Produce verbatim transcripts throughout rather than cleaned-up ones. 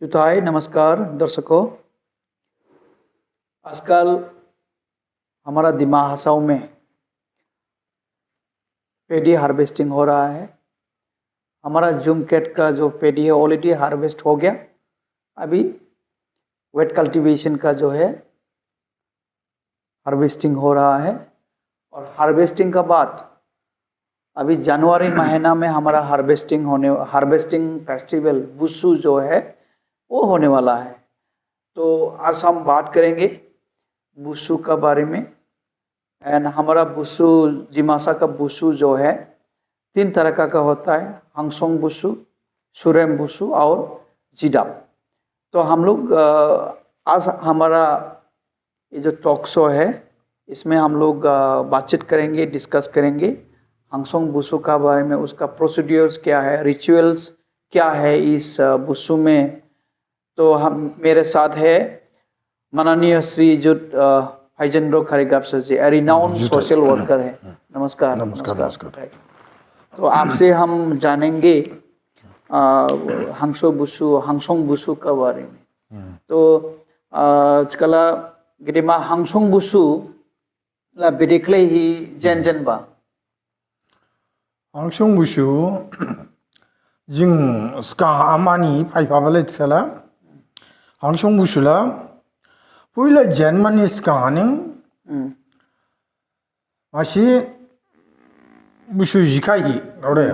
जुताई, नमस्कार दर्शकों। आजकल हमारा दिमा हासाऊ में पेडी हार्वेस्टिंग हो रहा है। हमारा जूम कैट का जो पेडी है, ऑलरेडी हार्वेस्ट हो गया। अभी वेट कल्टीवेशन का जो है, हार्वेस्टिंग हो रहा है। और हार्वेस्टिंग का बाद अभी जनवरी महीना में हमारा हार्वेस्टिंग होने, हार्वेस्टिंग फेस्टिवल बुसु जो है, वो होने वाला है। तो आज हम बात करेंगे बुसु का बारे में। एंड हमारा बुसु, दिमासा का बुसु जो है, तीन तरह का, का होता है, हांगसोंग बुसु, सुरेम बुसु और जिडाप। तो हम लोग, अ, आज हमारा ये जो टॉक शो है, इसमें हम लोग, अ, बातचीत करेंगे, डिस्कस करेंगे हांगसोंग बुसु का बारे में, उसका प्रोसीड्योर्स क्या है, रिचुअल्स क्या है इस, अ, बुसु में। तो हम, मेरे साथ है माननीय श्रीजुत, अ, भाईजेंद्र खरिगाप्सा जी, रिनाउंड सोशल वर्कर है। नमस्कार। नमस्कार, नमस्कार। तो आपसे हम जानेंगे, अ, हांगसो बुसु, हांगसोंग बुसु का बारे में। तो, अ, आजकल गेदेमा हांगसोंग बुसु ला बेदे ख्लायहि जेन जेनबा। हांगसोंग बुसु, जिं सिगां आमानि फाइफाबालाय थिखाला, हांगसोंग बुसुला, पुइला जेनमानि सिगां हानिं, मासि बुसु जिखायहि, ओरे।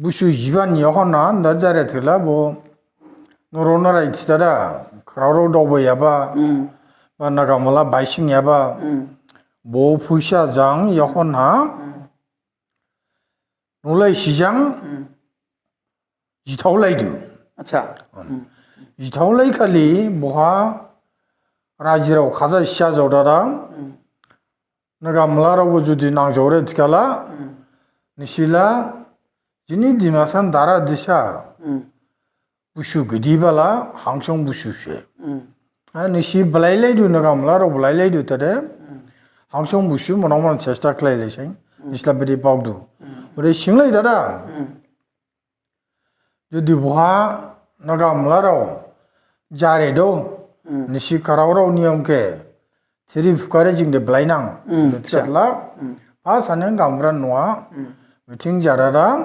बुसु जिबानि यहना, दा जारे थिला, बो, नरो नराय थिथादा, ख्रावराव दावबाययाबा, बा नागामला बायसिंयाबा, बो फुसा जां यहना, नलाय सिजां, जिथावलायदु। अच्छा। जिथावलाय खालि बहा राजिराव खाजा सिया जावदादा, नागामलारावबो जुदि नांजावरे थिखाला, निसिला, जिनि दिमासान दारा दिसा, बुसु गिदिबाला, हांसोंग बुसुसे। आ, निसि बलायलायदु नागामलाराव बलायलायदु थादे, हांसोंग बुसु मनाव मन सेस्था ख्लायलायसै, निसिला बेदि बावदु। ओरै सिंलाय दादा, जुदि बहा नागामलाराव जारे दो, निसि खारावराव नियम के, थिरि फुखारे जिंदे ब्लाइनां, थिखाला, फा साने गामब्रा न'आ, मिथिं जारादा,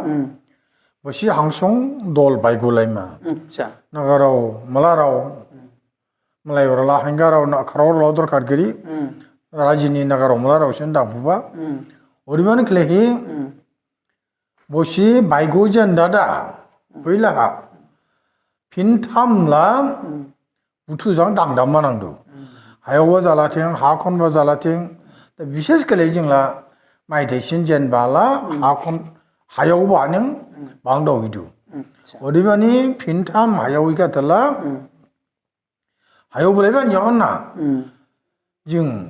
बसि हांसोंग दल बायगुलायमा। अच्छा। नागाराव, मलाराव, मलायरावला हांगाराव, ना, खारावराव दरखार गिरि, राजिनि नागाराव, मलाराव सेन दांफुबा। ओरैबानि ख्लायहि, बसि बायगु जेन दादा, फैलाहा। फिनथामला, बुथु जां दांदाम मानांदु। हायावबा जालाथिं, हाखनबा जालाथिं, दा बिसेस ख्लाय जिंला, माइथाइसिन जेनबाला, हाखन, हायावबा निं, बांदाव हिदु। अच्छा। ओरैबानि फिनथाम हायाव हिखा थला, हायाव बोलायबा नियाव ना। जिं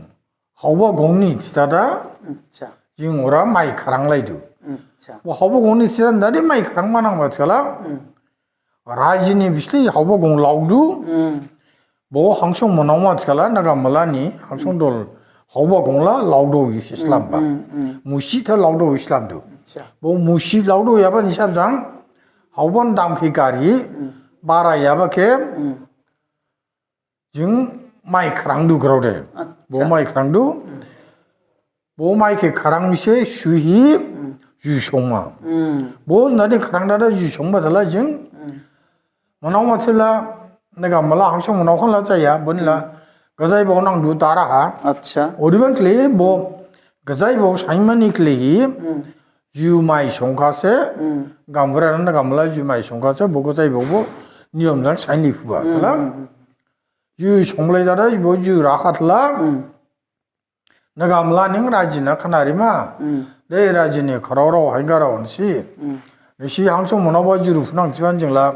हावबा गंनि थिथादा, अच्छा। जिं ओरा माइ खारांलायदु। अच्छा। बो हावबा गंनि थिथादा दादि माइ खारां मानांबा थिखाला, राजिनि बिस्लि हावबा गं लावदु, बो हांसोंग मनावमा थिखाला, नागामलानि हांसोंग दल हावबा गंला लावदो इस्लामबा। मुसि था लावदो इस्लामदु। अच्छा। बो मुसि लावदो याबा निसाब जां, हावबान दामखि गारि, बारा याबा के, जिं माइ खारांदु ग्रावदे। अच्छा। बो माइ खारांदु। बो माइ के खारांसे सुहि जु संमा। बो नादे खारांदादा जु संबा थला जिं। मनावमा थिला, नागामला हांसोंग मनाव खानला जाया, बोनिला। गजाइबाव नांदु दाराहा। अच्छा। ओरैबानि ख्लाय बो गजाइबाव साइमानि ख्लायहि। जु माइ संखासे, गामबुरा नागामला जु माइ संखासे, बो गजाइबावबो नियम जां साइनलि फुबा, थला। जु संलाय दादा, बो जु राखा थला। नागामला निं राजिना खानारिमा। दे राजिनि खारावराव हांगाराव निसि। निसि हांसोंग मनावबा जु रुफुनां थिबान जिंला।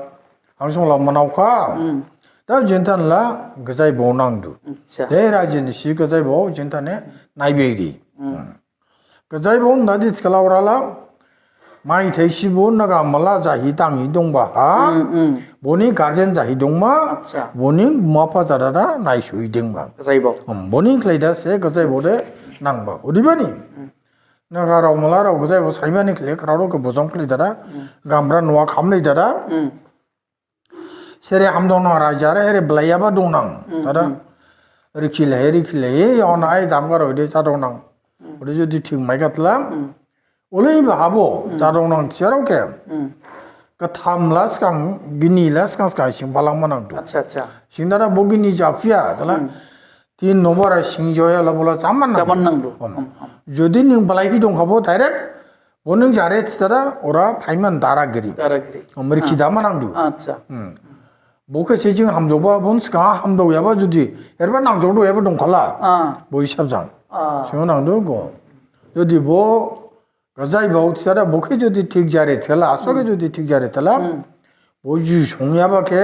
हांसोंगला मनावखा। दा जिन्थानला गजाइबाव नांदु। अच्छा। दे राजिनि सि गजाइबाव जिन्थाने नायबायदि। गजाइबाव नादि थिखाला ओराला, माइथाइसिबो नागामला जाहि दांहि दंबा हा, बनि गार्जेन जाहि दंमा, अच्छा। बनि माफा जादादा नायसुहि दंबा। गजाइबाव। बनि ख्लायदा से गजाइबाव दे नांबा। ओरैबानि, नागाराव मलाराव गजाइबाव साइमानि ख्लाय, खारावराव के बजं ख्लाय दादा, गामब्रा न'आ खामलाय दादा, उम। sere hamdong nang raja re here blaiyaba dong nang. Tada rikhi lai, rikhi lai, yaona ai damga rao de cha dong nang. Ode jodi thik mai gatla. Olei ba habo, cha dong nang thiya rao khe. Gatham la skang, gini la skang skang sing balang ma nang du. Acha, acha. Sing dada bo gini japhiya, tala. Tin number a sing joya la bola chaman nang. Chaman nang du. Om. Jodi ning balai hi dong khabo direct, bo ning jare thithada ora phaiman dara giri. Dara giri. Om rikhi dama nang du. Acha. Bo khe se jing hamjaoba, bon ska hamjaoyaba jodi, erba nangjaodu yaba dong khala. Bo hisab jang. Sima nang du go. Jodi bo gajai bao thithada bo khe jodi thik jare thikhala, asba khe jodi thik jare thikhala, bo ju songyaba khe,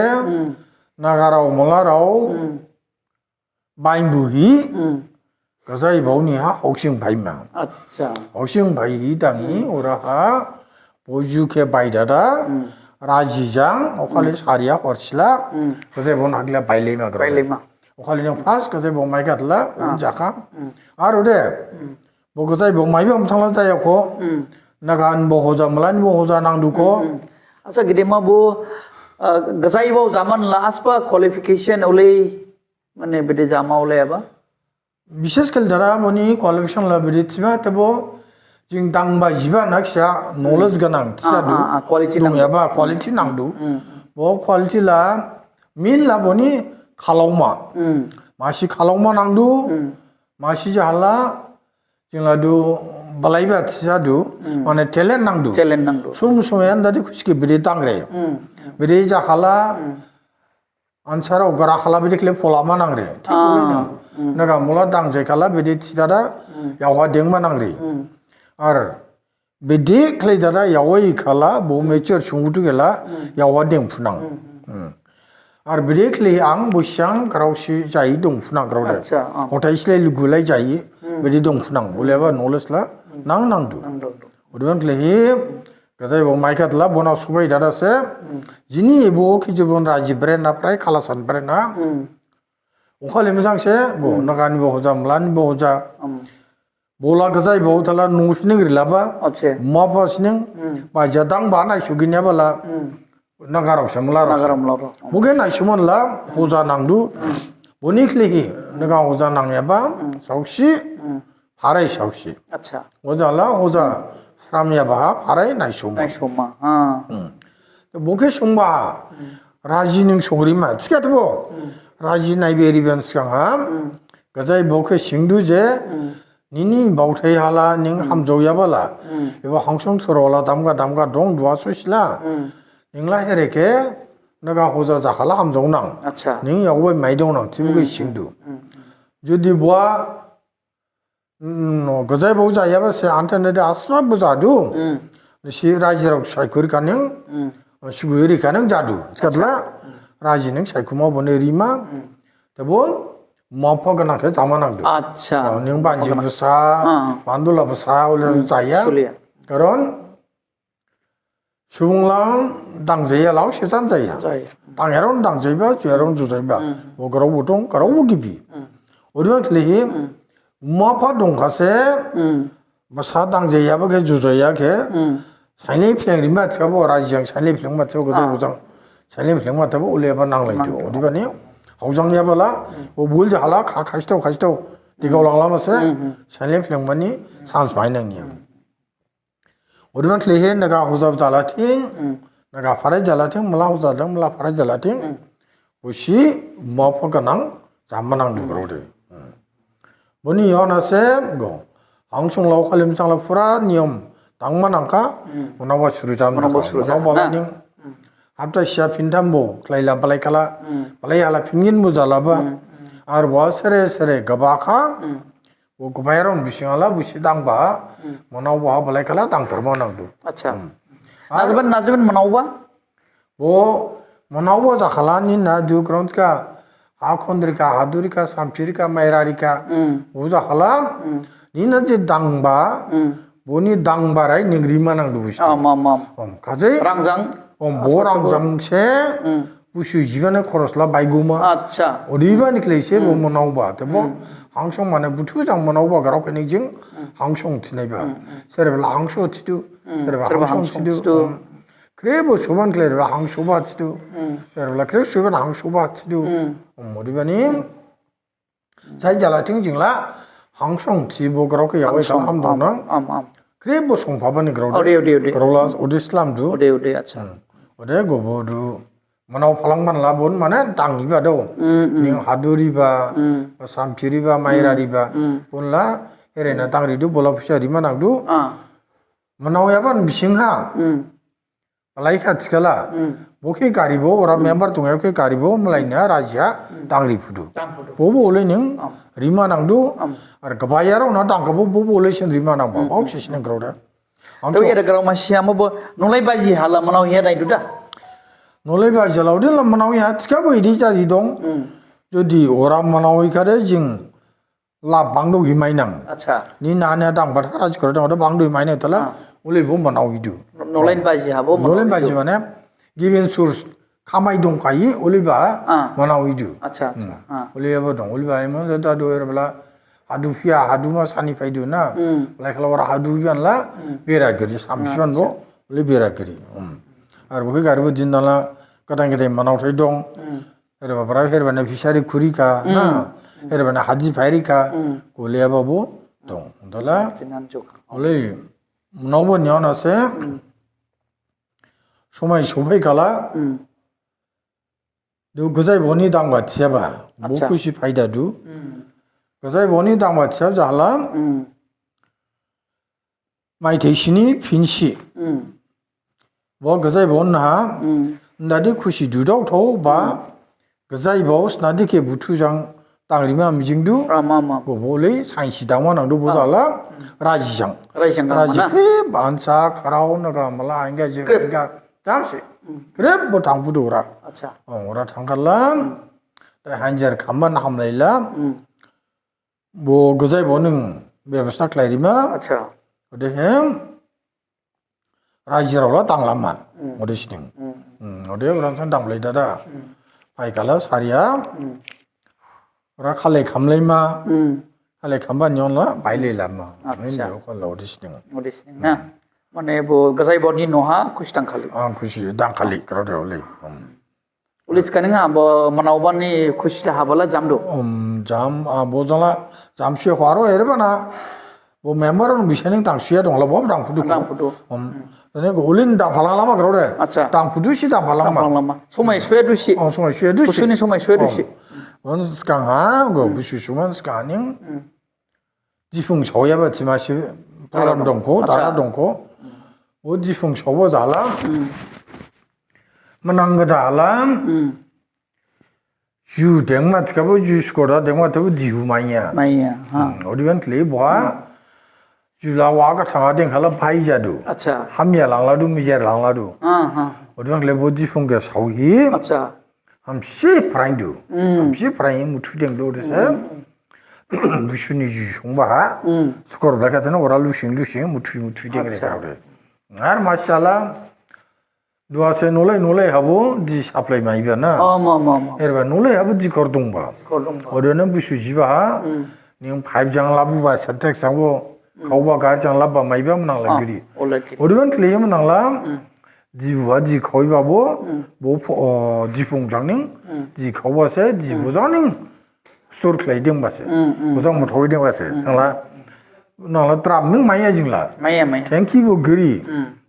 nagarao, malarao, bainbu hi, gajai bao ni ha hoksing baima. Acha. Hoksing bai hi dangi, ora ha, bo ju khe bai dada, raji jang, okhali sariya horsila, gajai bao nagila bailaima gra. Bailaima. Okhali nang first gajai bao mai gatla, un jakha. Aro de, bo gajai bao maiba mthangla jaya kho. Nagan bo hoja, malan bo hoja nang du kho. Acha, gedema bo, ah, gajai bao jaman la asba qualification olei, mane bede jama olei aba? Bishes khali dara boni qualification la bede thiba, tebo jing dangba jiba naksa knowledge ganang, thisa du. Ah, ah, quality nang du. Yaba quality nang du. Bo quality la, min la boni khalauma. Masi khalauma nang du. Masi jahala, jingla du, balaiba thisa du, mane talent nang du. Talent nang du. Sum sum yan dadi khuski bede dangre. Bede jakhala, ansarao gra khala bede khle pholama nangre. Thik bede nang. Naga mula dangjai khala bede thidada, yaoha dengma nangre. Ar bede khlai dada yaohai khala, bo mature sungbutu gela, yaoha dengphunang. Ar bede khlai ang bo siang grao si jai dongphunang grao de. Acha, ah. Hothai silai lugulai jai, bede dongphunang. Boleba knowledge la, nang nang du. Nang nang du. Odeban khlai hi, gajai bao mai gatla, bona subai dada se, jini bo khijibon raji brena, prai khalasan brena. Okhali mojang se, go, nagani bo hoja, mlani bo hoja. Bola gajai bao thala nu sining rilaba. Acha. Mapha sining. Ba jadang ba nai sugini bala. Nagarao se mla rao se. Nagarao mla rao. Muge nai suman la hoja nang du. Boni khlai hi naga hoja nangyaba. Saosi. Pharai saosi. Acha. Hoja la hoja sramyaba ha pharai nai suma. Nai suma. Ha. Bo khe sungba ha. Raji ning songrima. Thikha tebo. Raji naibe riban skang ha. Gajai bao khe sing du je. Nini baothai hala ning hamjaoyaba la. Eba hangsong thoro la damga damga dong duha sosila. Ning la here khe naga hoja jakhala hamjaonang. Acha. Ning yaobai mai dongnang thibo khe sing du. Jodi boha, no, gajai bao jayaba se ante ne de asma bo ja du. Nisi raji rao saikhuri kha ning, suguri kha ning ja du. Thikhala raji ning saikhuma bone rima. Tebo mapha gana khe jama nang du. Acha. Ning banji busa, bandula busa, ole jaya. Suliya. Karon, subung lang dangjaya lao setan jaya. Jaya. Dangyarao dangjaiba, juyaron jujaiba. Bo grao bo dong, grao bo gibi. Odeban khlai hi, mapha dongkha se, basa dangjayaba khe jujaya khe, sainlai phleng rima thikhabo, raji jang sainlai phlengma thikhabo, gajai bojang. Sainlai phlengma thikhabo, oleba nanglai du. Odebani, haojangyaba la, bo bul jahala, kha khaistao, khaistao, digao langlama se, sainlai phlengmani, chance bai nangya. Odeban khlai hi naga hoja jala thing, naga pharai jala thing, mla hoja dang, mla pharai jala thing. Bosi mapha ganang, jama nang du grao de. Boni yaona se, go. Hangsong lao khalim sangla phura niyom dangma nangkha, manaoba suru jam nangkha. Manaoba ning. Hapta sia phintham bo, khlaila balai khala, balai hala phingin bo jalaba. Ar bo sere sere gaba kha, bo gbairong bising hala bosi dangba, manaoba balai khala dangtharma nang du. Acha. Najiban, najiban manaoba? Bo manaoba jakhala nina du grao thikha, ha khondrikha, ha durikha, samphirikha, mairarikha. Bo jakhala, nina je dangba, boni dangbarai ning rima nang du bosi. Om, om, om. Om, kajai. Rangjang. Om, bo rangjang se, bosi jibane khoros la baiguma. Acha. Odebani khlai se bo manaoba. Tebo, hangsong mane buthu jang manaoba grao khe ning jing, hangsong thinaiba. Sereba la hangso thidu, sereba hangsong thidu. Khrip bo suban khlai rila hangsoba thidu. Erla khrip suban hangsoba thidu. Odebani, jai jala thing jingla, hangsong thibo grao khe yabai khala ham dong nang. Khrip bo songphabani grao de. Ode, ode, ode. Grao la, ode slam du. Ode, ode, acha. Ode gobo du. Manao phalang man la bon mane dang iba do. Ning hadu riba, sampi riba, maira riba. Bon la, herena dang ridu, bola phuisa rima nangdu. Manao yaban bising ha. Malai kha thikhala. Bo khe garibo, ora member dong ya khe garibo, malai na raji ha dang ri phudu. Bobo olei ning rima nangdu. Ar gabaya rao na dang khabo, bobo olei sin rima nangba. Bok sisi nang grao da. Tau ya da grao masi ama bo nolai baji hala manao ya dai du da. Nolai baji hala ode la manao ya thikhabo idi jadi dong. Jodi ora manao ikhade jing la bangdo himai nang. Acha. Ni nane dang bathara jikora dang ode bangdo himai nang thala. Olei bo manao idu. Nolai baji habo. Nolai baji mane given source khamai dong khayi, oliba manao idu. Acha, acha. Oliba dong, oliba imo da do era bela hadu phia, hadu ma sani phaidu na. Lai khala ora hadu bian la, bera giri, samsiban bo, oli bera giri. Ar bo khe garibo din dala, kadang kadang manao thai dong. Era ba bra, era ba na fishery khuri kha, na. Era ba na haji phairi kha, kole aba bo dong. Dala, oli, manao bo nyaw na se, somai sophai khala, du gajai boni dangba thiyaba, bo khusi phaida du. Gajai boni dangba thiyaba jahala, maithai sini phinsi. Bo gajai bon ha, ndadi khusi dudao thao ba, gajai bo snadi khe buthu jang dangrima mijing du. Gobo le sainsi dangma nangdu bo jala, raji jang. Raji jang dangma na? Raji khrip, ansa, kharao, naga, mala, hingga, je, hingga, jamsi. Khrip bo thangphudu ora. Acha. Ora thangkhala, da hanjar khamban hamlaila, bo gajai bo ning bebostha khlairima. Acha. Ode hem, raji rao la danglama. Ode sining. Ode orang san danglai dada. Phaikhala sariya. Ora khalai khamlaima. Khalai khamba nyon la bailai lama. Acha. Ode sining. Ode sining na. Mane bo gajai bo ni noha khusi dangkhali. Ang khusi dangkhali, khrao de ole. Uli sikaning ha bo manaobani khusi da habala jamdu. Jam, bo jala, jamsi haro erebana. Bo member on bisaning dangsiya dongla bo dangphudu. Dangphudu. Tane go ulin dangphalang lama khrao de. Acha. Dangphudu si dangphalang ma. Dangphalang lama. Somai suya dusi. Somai suya dusi. Busuni somai suya dusi. Bon skang ha, go busu suman skang ning. Difung saoyaba thimasi program dongkho, dara dongkho. O difung saoba jala. Manang gada hala. Ju dengma thikhabo, ju skoda dengma thikhabo, dihu maiya. Maiya, ha. Odebani khlaihi boha. Ju la wa gathanga dengkhala phai jadu. Acha. Hamya langladu, mijer langladu. Ha, ha. Odebani khlaihi bo difung khe saohi. Acha. Hamsi phraindu. Hamsi phrain muthu dengdu dese. Busuni ju songba ha. Skor blakha thana ora lusing lusing muthu muthu deng re khaure. Ar masala duha se nolai nolai habo di supply maiba na. Erba nolai habo di kor dongba. Kor dongba. Odena busu jiba ha. Ning pipe jang labuba, Sintex jangbo. Khaoba gar jang labba maiba manangla giri. Odebani khlaihi manangla. Di buha di khaoiba bo, bo difung jang ning, di khaoba se, di bo jang ning, store khlai dengba se. Bo jang mothoi dengba se. Sangla, nangla drum ning maiya jingla. Maiya, maiya. Tanki bo giri.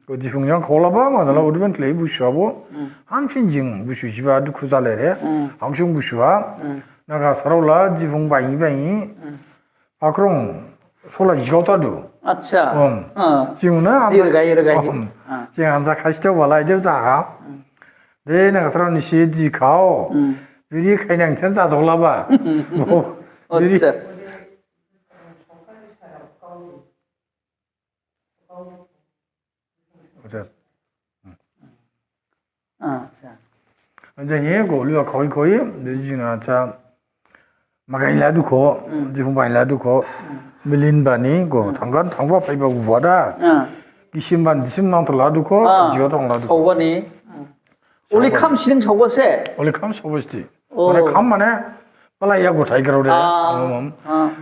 Bo difung jang khaolaba, masala odebani khlaihi busu habo. Hamsin jing busu jiba dukhu jalaire. Hangsung busu ha. Naga saraola difung baingi baingi. Phakrong sola jigao thadu. Acha. Jing na jing ansa khaisithao bala ede jaha. De naga saraoni si di khao. Biri khainang then jajaolaba. Acha. Acha. Anja hi go liwa khoi khoi, de jing acha. Magai ladu kho, difung bai ladu kho. Milin bani go, thanggan thangba phaiba uwada. Gisim ban disim nangtho ladu kho, jiwa thong ladu kho. Saobani. Oli kham sining saoba se. Oli kham saoba sti. Mane kham mane, pala ya gothai khrao de.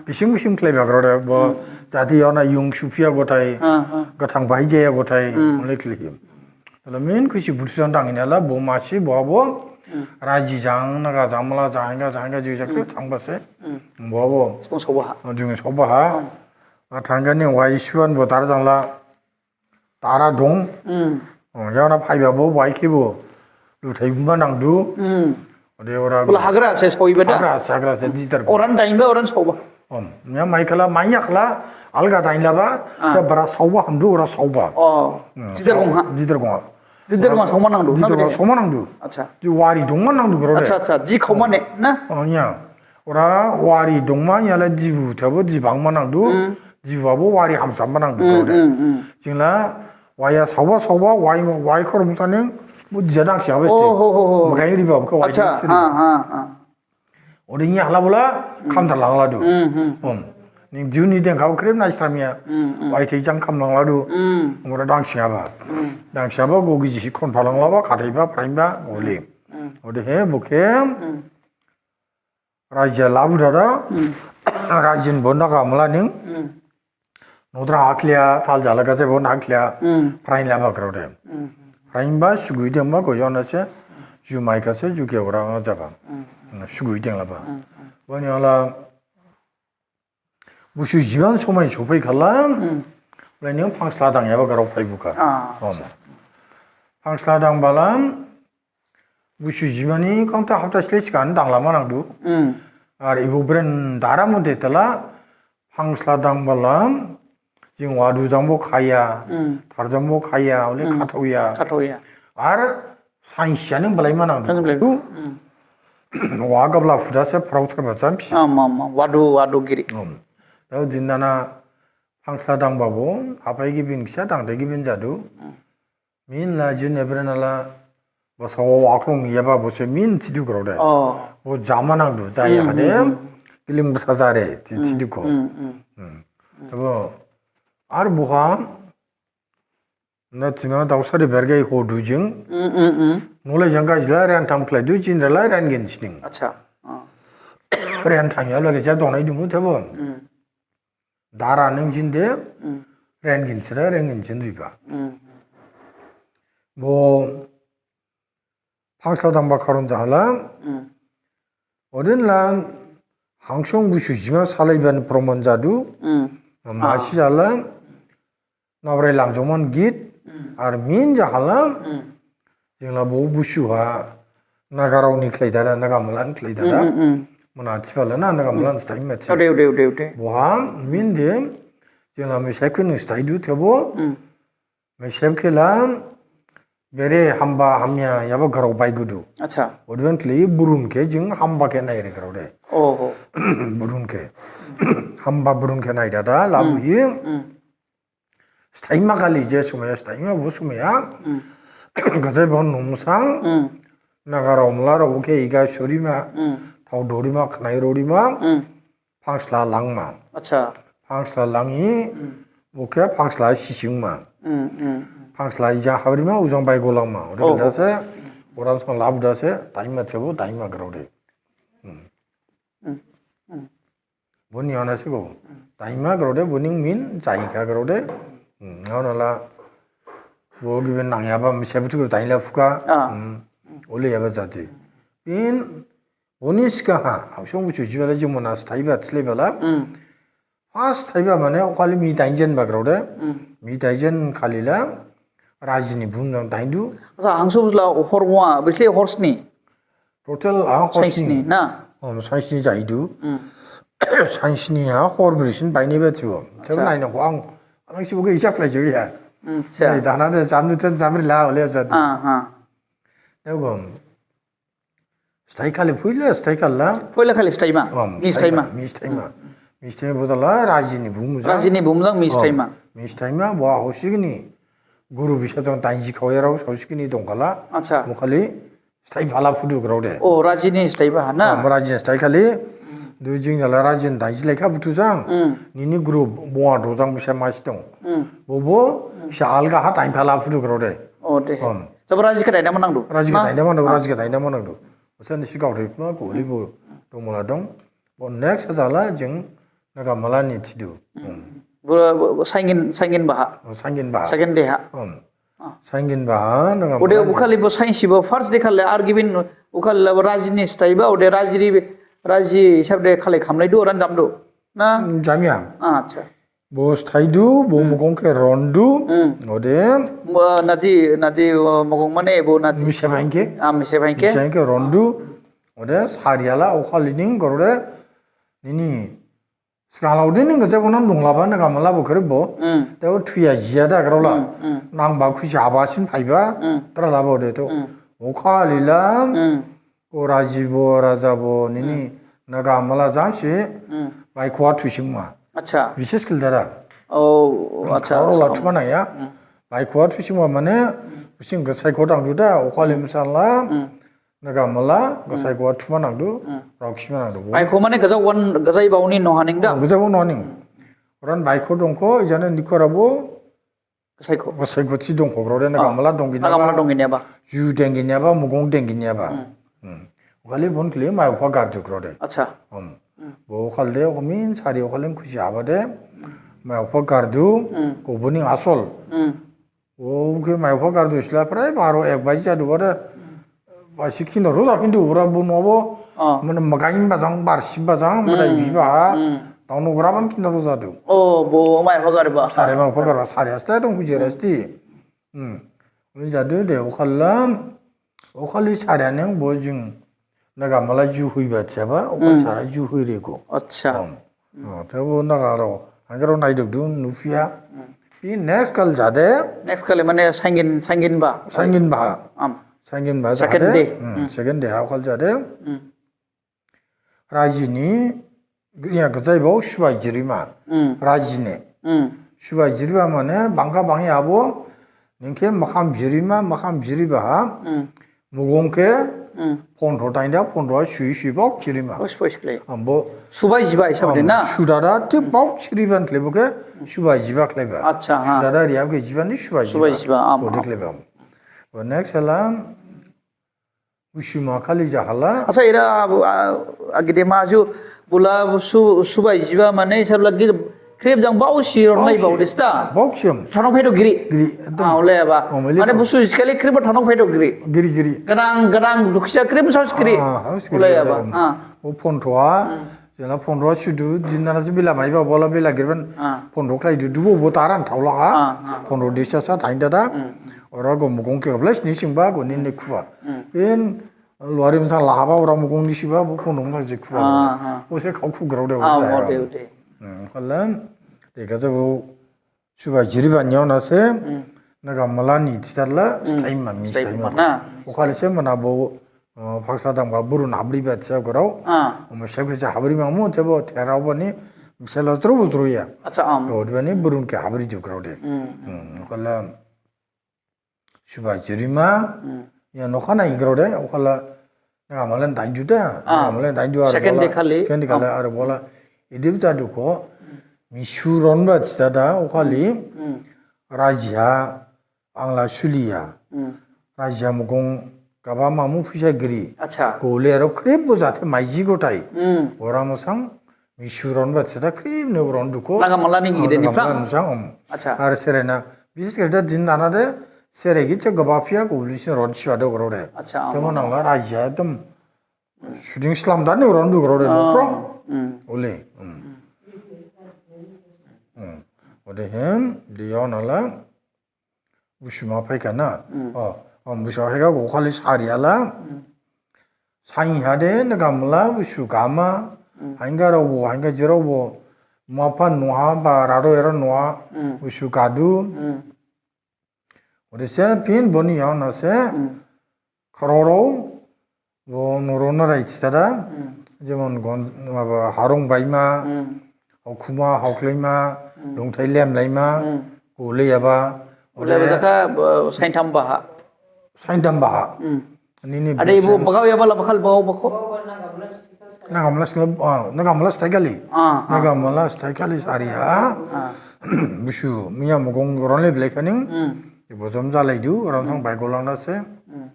Gisim gisim khlaiba khrao de, bo, jadi yana yung suphiya gothai, gathang bahai jaya gothai, oli khlaihi. Tala min khusi buthu jang dang ini ala bo masi bo abo. Raji jang naga jang mala jang ga jang ga ji jakre thangba se. Bo abo. Song soba ha. Jung soba ha. A thangga ni wai suan bo tar jang la. Tara dong. Yana phaiba bo wai khe bo. Luthai buma nangdu. Ode ora bula hagra se sawiba da. Hagra se, hagra se, didar gong. Oran dainba, oran saoba. Om, ya maikhala, maiyakhala, alga dainlaba, da bara saoba hamdu, ora saoba. Oh, didar gong ha. Didar gong ha. Didar gong ha saoma nangdu. Didar gong ha saoma nangdu. Acha. Ji wari dongma nangdu goro de. Acha, acha, ji khaoma ne, na? Oh, ya. Ora wari dongma, yala jibu, thabo, ji bangma nangdu. Jibu abo wari hamsamba nangdu goro de. Jingla, Waya saoba saoba, wai, wai khorom saning, bo jadang siang besti. Oh, ho, ho, ho. Makai riba, bukha wai siri. Ha, ha, ha. Ode ni hala bola, kham thalang ladu. Om. Ning juni deng khau krem na stramia. Wai thei jang kham lang ladu. Ora dang siaba. Dang siaba, go giji si khon phalang laba, khathai ba, phrain ba, goli. Ode he, bukhe. Raja labu dada, rajin bo naga mala ning. Nodra haklia, thal jala kase bo naklia, phrain laba krode. Phrain ba, sugui dengba, go yona se, ju mai kase, ju ke ora jaba. Sugui deng laba. Boni ala, busu jiban somai sopai khala, lai ning phangsla dang yaba garok phai bukha. Phangsla dang balam, Busu jimani kongta hapta sile sikan dangla manangdu. Ar ibu bren dara mode tala phangsla dang balam jing wadu jangbo khaya, thar jangbo khaya, ole khathoya. Khathoya. Ar sainsiani balai manangdu. Sainsi balai. Wa gabla fuda se pharao tharba jamsi. Ama, ama, wadu, wadu giri. Dao dindana phangsla dang babo, hapai gibin kisa dang de gibin jadu. Min la jin ebren ala, basa wo waklong yaba bo se min thidu grao de. Bo jama nangdu, jaya hade, giling basa jare, thi-, thidu ko. Tabo, ar buha, na thima dausari bergai ho du jing. Nole jangka jila ren tham khlai du jin rela ren gin sining. Acha. Ren tham ya lage ja donai dumu tabo. Dara neng jin de, ren gin sira, ren gin jin riba. Bo phangsla dangba kharon jahala, odin la hangsong busu jima salaiban proman jadu, masi jala, nabrai lamjongman git, ar min jahala, Jingla bo busu ha, Nagarao ni khlai dada, Naga mala ni khlai dada. Mana thibala na, Naga mala ni stai ma thi. Ode, ode, ode, ode. Bo ha, min de, jingla mi sep khe ni stai du thebo. Mi sep khe la, bere hamba hamya yaba garao bai gudu. Acha. Odwen khlai burun khe, jing hamba khe nai re garao de. Oho. Burun khe. Hamba burun khe nai dada, labu hi. Sthaima khali je sumaya, sthaima bo sumaya. Gajai bon nungsang. Nagarao mlarao bo khe iga surima. Thao dorima, khnai rorima. Phangsla langma. Acha. Phangsla langi. Bo khe phangsla sisingma. Phangsla ija habrima, ujang bai golangma. Ode khe dase, oram sang lab dase, daima thebo, daima garao de. Boni yaohon ha se go. Daima grao de, boni min, jaikha grao de. Yaohon ha la, bo gibin nangyaba, mise buthu go daila phuka. Ole yaba jati. Bin, boni sika ha, hangsong busu jibala jimona sthaiba, thilebala. First sthaiba mane, okhali mi dainjen ba grao de. Mi dainjen khali la, rajini bum nang daindu. Acha, hangsong busla hor wa, bisle hor sni. Total a hor sni. Sainsni, na? Om, sainsni jaidu. Sainsni ha hor brisin bainai ba thibo. Thebo naina ko ang, ang sibo ke isap lai jiya. Acha. Nai dana de jamni ten jamri la ole jati. Aha. Thebo. Sthai khali phuila, sthai khala. Phuila khali sthaima. Om, mi sthaima. Mi sthaima. Mi sthaima bodala rajini bumujang. Rajini bumujang mi sthaima. Mi sthaima, bo hosigini. Guru bisa jang dainji khaoyarao, saosigini dongkhala. Acha. Mukhali. Sthai phala phudu grao de. O, rajini sthai ba, na? Am rajini sthai khali, du jing jala rajini dainji laikha buthu jang. Nini guru bua do jang bisa masi dong. Bobo, bisa alga ha dain phala phudu grao de. O, de. Jabo raji khe dainda manangdu. Raji khe dainda manangdu, raji khe dainda manangdu. Bisa nisi gaothai phuma, goli bo, dongmala dong. Bo next jala jing Naga mala ni thidu. Bura, bu, bu, saingin, saingin baha. O, saingin baha. Saingin deha. Sainginba ha, naga ode mala ni. Ukhali bo sainsiba first day khali ar gibin ukhali labo rajini staiba, ode rajiri, raji hisab de khali khamlaidu, ran jamdu. Na? Jamya. Ah, acha. Bo staidu, bo mugong khe rondu, ode. Mo-, naji, naji, o, mugong mane bo naji. Mise bain khe. Ah, mise bain khe. Mise bain khe rondu, ode sariala, ukhali ning, gorode, nini. Skala ode ning gaja bo nan dunglaba, naga mala bo khere bo. Te o thuya jiya da, garola. Nangba khusi aba sin phaiba, tralaba ode to. Ukhali la, O rajibo, rajabo, nini naga mala jamsi, baikho thusingma. Acha. Bises khildara. O, acha, acha. Khoro la thuma naya. Baikho thusingma mane, using gasaikho dangdu da, ukhali msala, naga mala, gasaikho thuma nangdu, raokhima nangdu. Baikho mane gajao wan, gajai baoni nohaning da? Gajao nohaning. Oran baikho dongkho, ijane nikhorabo, Gasaikho. Gasaikho si dongkho grode, naga mala dongginyaba. Naga mala dongginyaba. Ju dengginyaba, mugong dengginyaba. Ukhali bon khli mai upha gardu grode. Acha. Bo ukhali de, ukhamin sari ukhalim khusi aba de. Mai upha gardu, koboni asol. O khe mai upha gardu sila prai baro ek baji jadu bade. Basi khinaro japhindu ura bo nobo. Mane magain bajang, barsi bajang, madai biba. Taono ura ban khinaro jadu. O, bo mai upha garba. Sari mai upha garba, sari asta dong bujera sti. Uni jadu de, ukhali, ukhali sari aneng bo jing naga mala ju huiba thiba, ukhali sari ju huirego. Acha. Thebo nagarao, anggarao naidukdu nuphiya. Bi next khali jade. Next khali mane saingin, sainginba. Sainginba. Am. Sainginba jade. Second day. Second day ha ukhali jade. Rajini, ya gajaibao subai jirima. Rajini. Subai jirima mane bangkha bangya abo, ningkhe makham jirima, makham jiriba ha. Mugong khe, pondro dainda, pondro sui sui bao jirima. Os, os, khlai. Ambo. Subai jiba hisab de na? Sudada thik bao jiriba khlaibo khe, subai jiba khlaiba. Acha, ha. Sudada riyab khe jibani subai jiba. Subai jiba, am. Bode khlaiba. Bo next hala, Busuma khali jahala. Acha, era, a, a, agidema ju, bula su-, subai jiba mane, hisab lagi, Khrip jang baosi ronlai baosi. Baosi. Baosi. Thanok phaido giri. Giri, ekdom. Ah, olai aba. Oh, mane Busu jikhali khrip thanok phaido giri. Giri, giri. Gadang, gadang, dukhiya khrip saos giri. Ah, saos giri, olai aba. Ekdom. Ah. O pondro ha, jena pondro ha sudu, dinana se bila maiba, bola bila giriban. Ah. Pondro khlaidu, dubo bo taran thaolakha. Ah, ah. Pondro disa sa thain dada. Hmm. Ora go mugong khe oblai sini singba, go nini khuba. Hmm. Phin Luari msang lahaba ora mugong ni siba bo pondro msang je khuba. Ah, ah. Bo se khao khu grao de. Ah, ode, ode. Hmm, khalam. Te gaja bo suba jiriba nyao na se. Hmm. Naga mala ni titharla, hmm, sthaima mi, sthaima sthaima na. Okhali se mana bo, uh, phaksa dangba burun habriba tisa grao. Ah. Omo se khe habri mamu te bo therao bani misela jro jro ya. Acha, am. Odebani burun khe habri ju grao de. Hmm. Hmm, khalam. Suba jirima, hmm, ya nokha nai grao de, okhala, naga mala dainju da, ah, naga mala dainju ar second bola, day khali. Second day khali, ah, ar bola, idib jadu kho, misu ronba jida da, okhali, hmm, rajiha, angla suliya, hmm, rajiha mugong, gaba mamu phuisa giri. Acha. Gole aro khrip bo jathe maiji gotai. Hmm. Ora mosang, Misu ronba sida khrip ne ron dukho. Naga mala ni gide ni phrang? Naga mala ni sang, um. Acha. Ar sere na, bises khe da din dana de, sere gi che gaba phiya ko, bilis ron siwa de goro de. Acha, temo um, nangla rajiha ekdom shooting slam da ne ron du goro de, no phrang? Hmm. Ole. Hmm. Hmm. Ode hem, de yao nala. Busuma phaikha na? Hmm. O, o, busuma phaikha, okhali sariala. Hmm. Sain hade, naga mala, busu gama. Hmm. Hainga raobo, hainga jiraobo. Mapha noha, ba rado era noha. Hmm. Busu gadu. Hmm. Ode se, phin boni yao na se. Hmm. Kharorao, bo norono rai thida da, hmm, jemon gon, maba, harong baima, hmm, hokhuma, hokhlaima, hmm, longthai lemlaima, hmm, goleiyaba, goleiyaba ode jakha, bo, saintham baha. Saintham baha. Hmm. Nini ade ibo bese bagaoyaba la bakhal bagao bakho. Naga mala sila, ah, naga mala sthai khali. Ah, ah. Naga mala sthai khali sariha. Ah. Busu, miya mugong ronle blai khaning. Hmm. Ibo jom jalaidu, ron thang, hmm, bai golang da se. Hmm.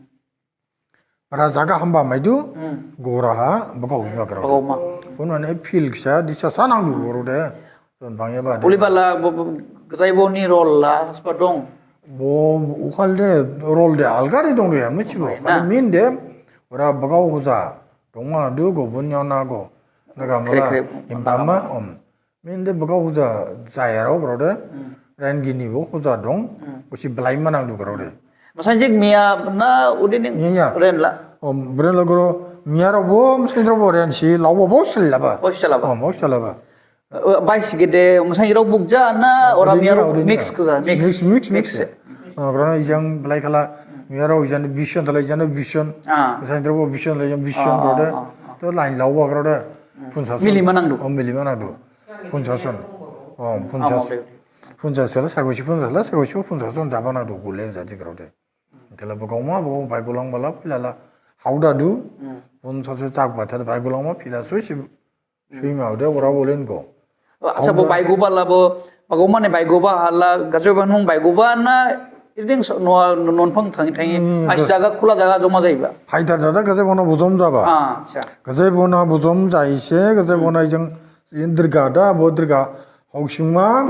Bara jaga hamba maidu, hmm, goraha, bagao biba grao. Bagao ma. Pun mane feel kisa, disa sanang du, hmm, goro de. Don bangya ba de. Uli bala, bo, bo, gajai boni role la, hasba dong. Bo ukhal de rol de alga de dong ya, michibo. Khali min de, ora bagao huja, dongma du go, bunyao na go. Naga mala, himbama, om. Min de bagao huja, jaya rao grao de. Ren gini bo huja dong, usi belai manang du grao de. Masainjik miya na udi ning ren la. Om, ren la grao, miya rao bo, masainjik rao bo ren si, lao bo bo sel laba. Bo sel laba. Om, bo sel laba. Baisi gede, masainjik rao bukja na, ora miya rao mix khuja, mix. Mix, mix, mix. Grao na ijang belai khala, miya rao ijang bison, thala ijang bison. Masainjik rao bo bison, thala ijang bison, grao de. To line lao ba grao de. Phunsa. Mili manang du. Om, mili manang du. Phunsa son. Om, phunsa son. Phunsa sela, sagosi phunsa sela, sagosi phunsa son, jaba nang du, gule, jadi grao de. Tela bagao ma, bagao baigolang bala, philala. Hauda du. Phunsa se chak ba, tela baigolang ma, phila sui si. Sui ma, ude ora bolen go. Acha bo baigo bala bo, bagao mane baigo ba, hala, gajo ba nung baigo ba na, iding so, no, non phang thangi thangi, asi jaga, khula jaga joma jaiba. Haidar dada gajo bona bujom jaba. Acha. Gajo bona bujom jaise, gajo bona ijang, dirga da, bo dirga, hoksingma,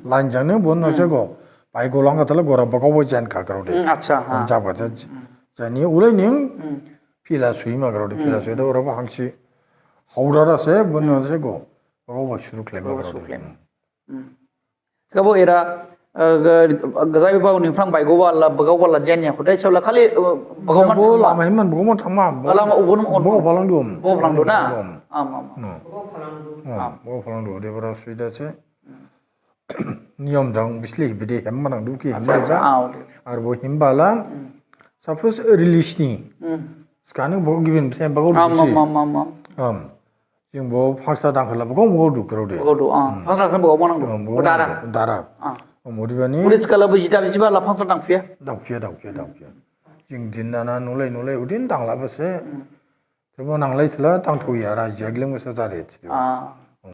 lanjang ne, bona se go. Baigolang ka tela gora bagao bo jan ka grao de. Acha, ha. Jaba ja, jani ulai ning, phila sui ma grao de, phila sui da ora bo hangsi. Hauda da se, bona se go. Bagao ba suru khlai ma grao de. Kabo era, gajo ba uni phrang baigo bala, bagao bala jenya, khudai sala khali, bagao man bo lama himan, bagao man thangma. Lama ubun, ubun. Bagao phalang du. Bagao phalang du na? Am, am. Bagao phalang du. Bagao phalang du, de bara sui da se. Niyom jang bisli bide hem manang du ki hem acha, acha, ah, okay. Ar bo hem bala, suppose release ni. Skani bo gibin bisli bagao du. Am, am, am, am. Jing bo phangsa dangkhala bagao bagao du grao de. Bagao du, ah. Phangsa dangkhala bagao manang du. Dara. Dara. Ah. Modi bani. Uri skala bo jita jita la phangsa dangphiya. Dangphiya, dangphiya, dangphiya. Jing din dana nulai nulai udin dangla base. Tebo nanglai thila tangthoya ra jaglem sa jare. Ah.